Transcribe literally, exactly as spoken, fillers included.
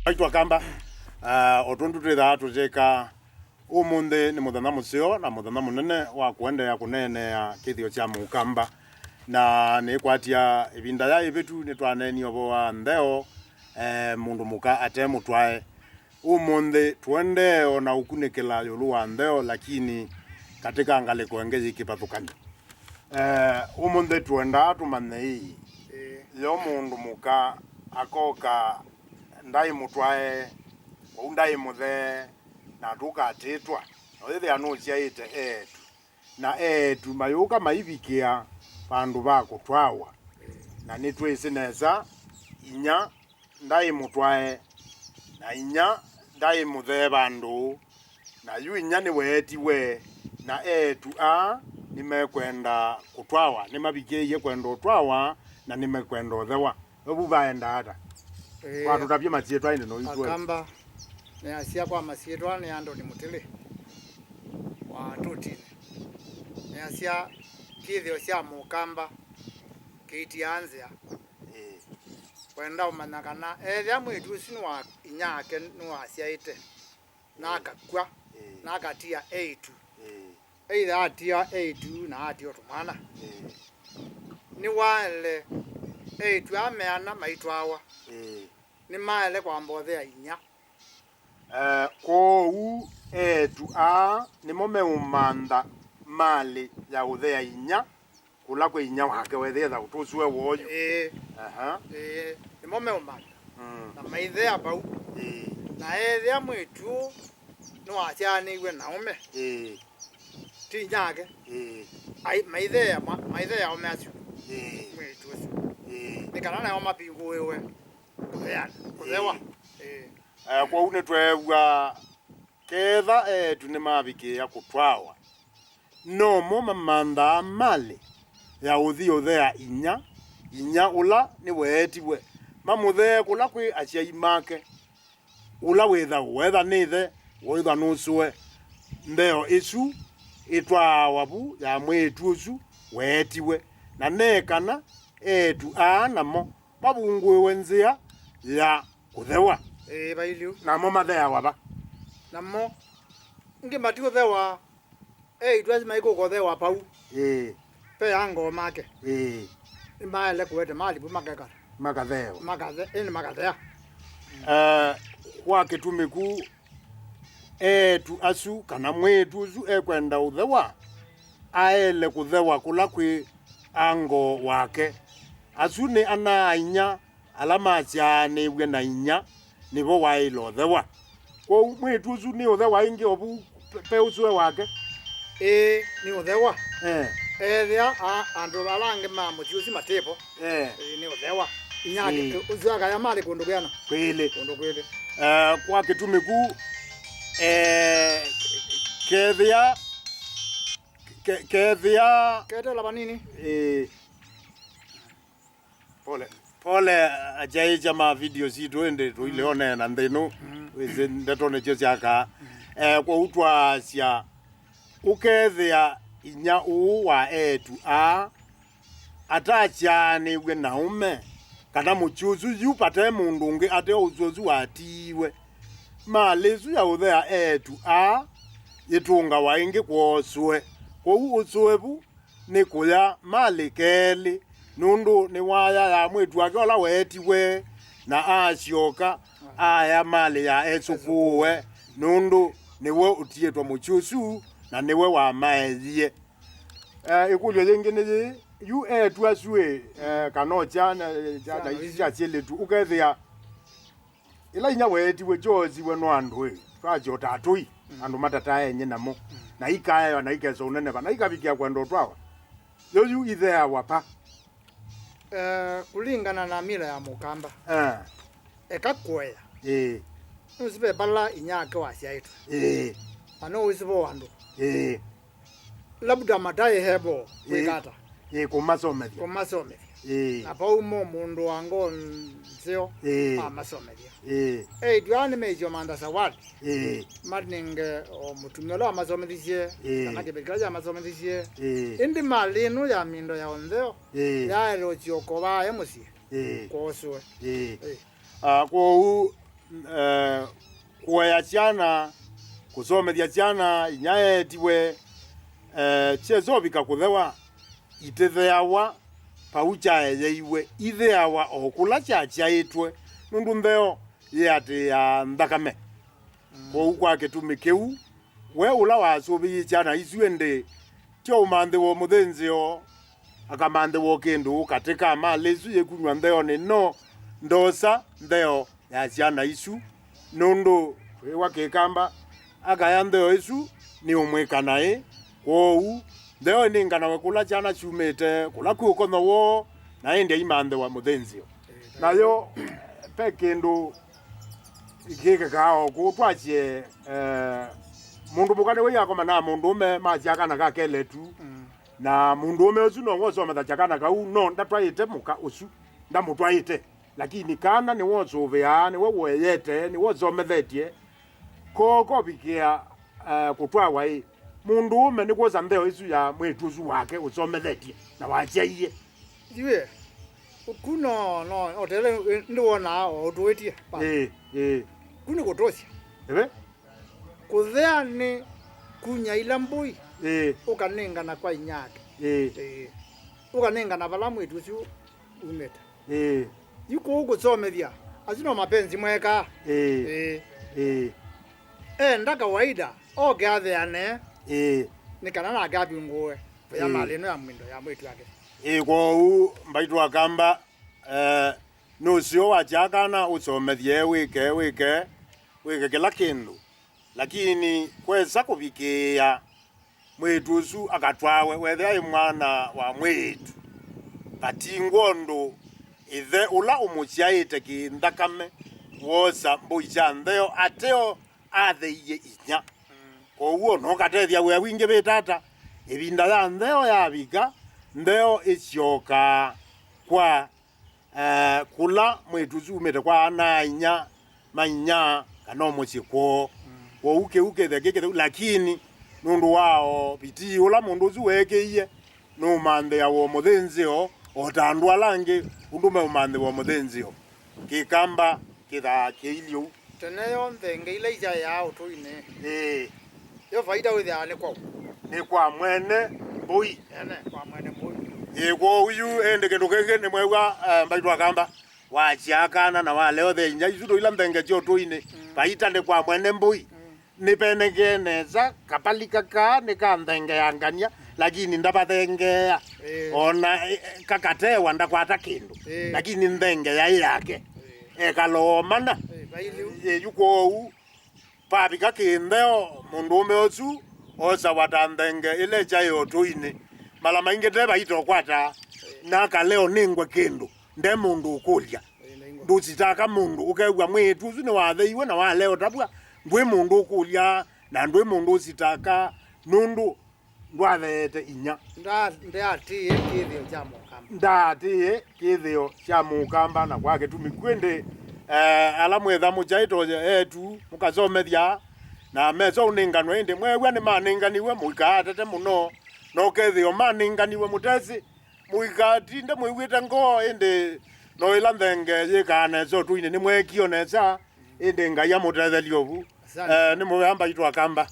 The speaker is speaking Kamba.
Aitwa Kamba, ah, o tũndũ twĩthaa tũkyĩka, ũmũnthĩ nĩ mũthenya mũseo na mũthenya mũnene wa kũendeea kũneenea kĩthĩo kya Mũkamba. Na nĩkwatya ĩvinda ya ĩvĩtu nĩtwaneenie ũvoo wa ntheo, eh, mũndũ mũka ate mũtwae. Ũmũnthĩ tũendee o na ũkunĩkĩla ĩũlũ wa ntheo, lakini katĩka ngalĩko ĩngĩ yĩ kĩvathũkany'o. Eh, ũmũnthĩ tũendaa tũmanye ĩĩ, yo mũndũ mũka akoka ndaĩ mũtwae, kwoou ndaĩ mũthee, na tũkatĩtwa, na ũyĩthĩa nũsyaĩte eetu, na eetu mayũka maivikĩa vandũ va kũtwawa. Na nĩtwĩsĩ nesa inya ndaĩ mũtwae, na inya ndaĩ mũthee vandũ, na yu inya nĩweetiwe, na eetu aa nĩmekwenda kũtwawa, nĩmavikĩĩie kwenda ũtwawa, na nĩmekwenda ũthewa. Vu vaenda ata? Ĩĩ. Watũtavye masyĩtwa ĩndĩ no itwe. Akamba, nĩasya kwa masyĩtwa nĩ Andoni Mũtĩlĩ wa Tũtinĩ. Nĩasya kĩthĩo kya Mũkamba kĩitiaa nzĩa. Ĩĩ. Wenda ũmanya kana ethĩa mwĩĩtu ũsu nĩ wa inyake nĩwasyaĩte, na akakw'a, ĩĩ, na akatia eĩtu. Ĩĩ. Either atia eĩtu na atia o tũmwana. Ĩĩ. Nĩwaĩle eĩtu aa meana maitwawa. Ĩĩ. Nĩmaĩle kwamba ũthea inya. Eh, kwoou eĩtu aa nĩmo meũmantha malĩ ya ũthea inya, kũla kwĩ inya wake wethĩa thaũ tũsue woyu. Ĩĩ. Aha. Ĩĩ, nĩmo meũmantha. Mm. Na maithea vau. Ĩĩ. Na ethĩa mwĩĩtu nĩwasyaanĩiw'e na ũme, ĩĩ, ti inyake. Ĩĩ. Ai, maithea ma-, maithea aũme asu. Ĩĩ. Mwĩĩtu ũsu. Ĩĩ. Nĩ kana nao mavingũĩwe kũtheana, kũthewa. Ĩĩ. Ĩĩ. Eh, kwoou nĩtweew'a ketha eĩtu nĩmavikĩĩa kũtwawa, nomo mamanthaa malĩ ya ũthi ũthea inya, inya ũla nĩweetiwe, mamũthee kũla kwĩ asyai make, ũla wĩthawa etha nĩ ĩthe, wĩthwa nũsũe. Ntheo ĩsu ĩtwaawa vu ya mwĩĩtu ũsu weetiwe, na ne kana eĩtu aa namo mavungũĩwe nzĩa ya kũthewa. Ĩĩ, vailyĩ. Namo matheawa va? Namo ngĩ matiũthewa, eĩtu asu maikũka ũthewa vau. Ĩĩ. Ve angoo make. Ĩĩ. Nĩmaĩle kũete malivu makekala. Makatheewa. Makathe-, ĩndĩ makathea. Eh, kwa kĩtumi ku eĩtu asu kana mwĩĩtu ũsu ekwenda ũthewa, aĩle kũthewa kũla kwĩ angoo wake. Asu nĩ ana-a-inyia ala masyaanĩw'e na inya, nĩvo waĩle ũthewa. Kwoou mwĩĩtu ũsu nĩ ũthewa ĩngĩ o vu pe, pe ũsũe wake? Ĩĩ, nĩ ũthewa. Eh. Ethĩa a, andũ ala angĩ ma mũsyĩ ũsu matĩvo. Eh. Ĩĩ, nĩ ũthewa. Inyake, ĩĩ, ũsu akaya malĩ kũndũ kwĩana? Kwĩlĩ. Kũndũ kwĩlĩ. Eh, kwa kĩtumi ku, eh, kethĩa, ke, kethĩa. Ketela vanini. Ĩĩ. Pole. Pole, akyaĩĩkya ma video sitũ, ĩndĩ tũile oneena nthĩ ĩno, mm, wĩsĩ ndeto nĩsyo syakaa. Mm. Eh, kwoou twaasya, ũkethĩa inya ũũ wa eĩtu aa atasyaanĩw'e na ũme, kana mũsyĩ ũsu yu vate mũndũ ũngĩ ate ũsu ũsu watiiwe, malĩ ĩsu ya ũthea eĩtu aa yĩtũngawa ĩngĩ kwoosũe. Kwoou ũsũe vu nĩ kũya malĩ kelĩ, nũndũ nĩwaya ya mwĩĩtu wake ũla weetiwe, na asyoka aya malĩ ya esũkũũe, nũndũ nĩwe ũtiĩtwe mũsyĩ ũsu, na nĩwe wamaeie. Eh, ĩkũlyo yĩngĩ nĩ yĩĩ, yu eĩtu asu ĩ, eh, kana o syana, syana isu sya syĩlĩtu, ũkethĩa ĩla inya weetiwe kyoosiwe nĩ andũ ĩ, twasya o ta atũi, mm, andũ matataenye namo, mm, na ikaewa na ikesa ũneneva, na ikavikĩa kwenda ũtwawa. Yo yu itheawa va? Eh, kũlingana na mila ya Mũkamba, eh, eka kũea. Ĩĩ. Nũsĩ ve vala inyake wasyaĩtwe. Ĩĩ. Na nũwĩsĩ vo andũ. Ĩĩ. Labda mataĩ hevo kwĩka ata? Ĩĩ, kũmasomethya. Kũmasomethya. Ĩĩ. Na vau mo mũndũ wa ngoo nzeo, ĩĩ, amasomethya. Ĩĩ. Eĩtu aa nĩmeĩsyo mantha sawadi. Ĩĩ. Manenge o mũtumĩa ũla wamasomethisye, ĩĩ, kana kĩveti kĩla kyamasomethisye. Ĩĩ. Ĩndĩ malĩ ĩno ya mĩndo ya ũntheo, ĩĩ, yaĩle ũsyoka vaya mũsyĩ. Ĩĩ. Kwoswe. Ĩĩ. Ĩĩ. Ah, kwoou eh, kũea syana, kũsomethya syana, inya eetiwe, eh, syesa ũvika kũthewa, ititheawa vau kyaeyeiwe, itheawa o kũla kyasyaĩtwe, nũndũ ntheo yĩatĩĩaa nthakame. Kwoou kwa kĩtumi kĩu, we ũla wasũvĩie syana isu ĩndĩ, tyo ũmanthĩwa mũthĩnzĩo, akamanthĩwa o kĩndũ katĩ ka malĩ ĩsu yĩkunw'a ntheonĩ, no ndosa ntheo ya syana isu, nũndũ twĩwa Kĩkamba akaya ntheo ĩsu nĩũmwĩka naĩ. Kwoou ntheo ĩnenganawe kũla syana syumĩte, kũla kwĩ ũkonyo woo, na ĩndĩ aimanthĩwa mũthĩnzĩo. Nayo ve kĩndũ kĩkĩkaa o kũu twasye, eh, mũndũ mũka nĩwe yakoma na mũndũũme masya kana ka keletu, na mũndũũme ũsu no wosomethasya kana kau, no ndatwaĩte mũka ũsu, ndamũtwaĩte. Lakini kana nĩwe ũsũvĩaa, nĩwe ũeyete, nĩwe ũsomethetye, koo kovikĩa, eh, kũtwawa ĩ, mũndũũme nĩkwosa ntheo ĩsu ya mwĩĩtu ũsu wake ũsomethetye na wasyaie. Yu ĩ, ku no, no, otele ndĩwonaa o ũtũĩtye. Ĩĩ, ĩĩ. Ku nĩ kũtũsya. Ĩve? Kũthea nĩ kunya ila mbũi, ĩĩ, ũkanengana kwa inyake. Ĩĩ. Ĩĩ. Ũkanengana vala mwĩĩtu ũsu umĩte. Ĩĩ. Yu kũu kũsomethya, asu no mapenzi mwekaa. Ĩĩ. Ĩĩ. Ĩĩ. Enda kawaida, oke atheane. Ĩĩ. Nĩ kana nake avingũe ya, ĩĩ, malĩ ĩno ya mwindo ya mwĩĩtu wake. Ĩĩ, kwoou mbaitũ wa Kamba, eh, nũseo wakya kana ũsomethye, wĩke, wĩke, wĩke kĩla kĩndũ. Lakini kwesa kũvikĩĩa mwĩĩtu ũsu akatwawe, wethĩa ĩ mwana wa mwĩĩtu, vatingwa ũndũ ĩthe ũla ũmũsyaĩte kĩ-nthakame woosa mbũi sya ntheo ateo atheie inya. Kwoou ona ũkatethya wĩa wingĩvĩte ata, ĩvinda ya ntheo yavika, ntheo ĩsyokaa kwa eh, kũla mwĩĩtu ũsu umĩte kwa ana-a-inyia ma inyia kana o mũsyĩ kwoo. Kwoou kĩu kĩthe kĩ kĩtheu, lakini nũndũ wa o vitii ũla mũndũ ũsu weekĩie, nũũmanthĩawa o mũthĩnzĩo o ta andũ ala angĩ ũndũ meũmanthĩwa o mũthĩnzĩo. Kĩkamba kĩthaa kĩilyĩ ũu. Tene yo nthenge ila isyaĩaa ũtũinĩ. Ĩĩ. Yo vaita wĩthĩawa nĩ kwaũ? Nĩ kwa mwene mbũi. Ene, kwa mwene mbũi. Ĩĩ, kwoou yu ĩndĩ kĩndũ kĩngĩ nĩmwew'a, eh, mbaitũ wa Kamba, wasyaa kana na walea ũthea inya isu tũila nthenge sya ũtũinĩ, mm, vaita nĩ kwa mwene mbũi. Mm. Nĩvenekee nesa, kapalika kaa nĩ ka nthenge ya ngania, lakini ndavathengeea. Ĩĩ. Ona, eh, kakatewa ndakwata kĩndũ. Ĩĩ. Lakini nthenge yaĩ yake. Ĩĩ. Ekala o mana. Ĩĩ, vailyĩ ũu. Ĩĩ, yu kwoou, vavika kĩ-ntheo, mũndũũme ũsu oosawa ta nthenge ĩla ĩkyaĩ ũtũinĩ. Mala maingĩ te vaita ũkwata, na akalea ũnengwe kĩndũ, nde mũndũ ũkũlya. Ndũsitaka mũndũ, ũkew'a mwĩĩtu ũsu nĩwatheiwe na walea ũtavw'a, ndwĩ mũndũ ũkũlya, na ndwĩ mũndũ ũsitaka, nũndũ ndwatheete inya. Nda-, ndaatĩĩe kĩthĩo kya mũkamba. Ndaatĩĩe kĩthĩo kya mũkamba, na kwa kĩtumi kwĩndĩ, eh, ala mwĩtha mũkyaĩtwe eetu mũkasomethya, na mesa ũnenganwe, ĩndĩ mweew'a nĩmanenganiwe, mũikaatete mũno, na ũkethĩwa manenganiwe mũtesĩ, mũikatinde mwĩw'ĩte ngoo, ĩndĩ no ĩla nthenge yĩkaa nesa ũtũinĩ nĩmweekie o nesa, ĩndĩ Ngai amũtethelye ũvu. Asante. Eh, nĩ mũvea mbaitũ wa Kamba.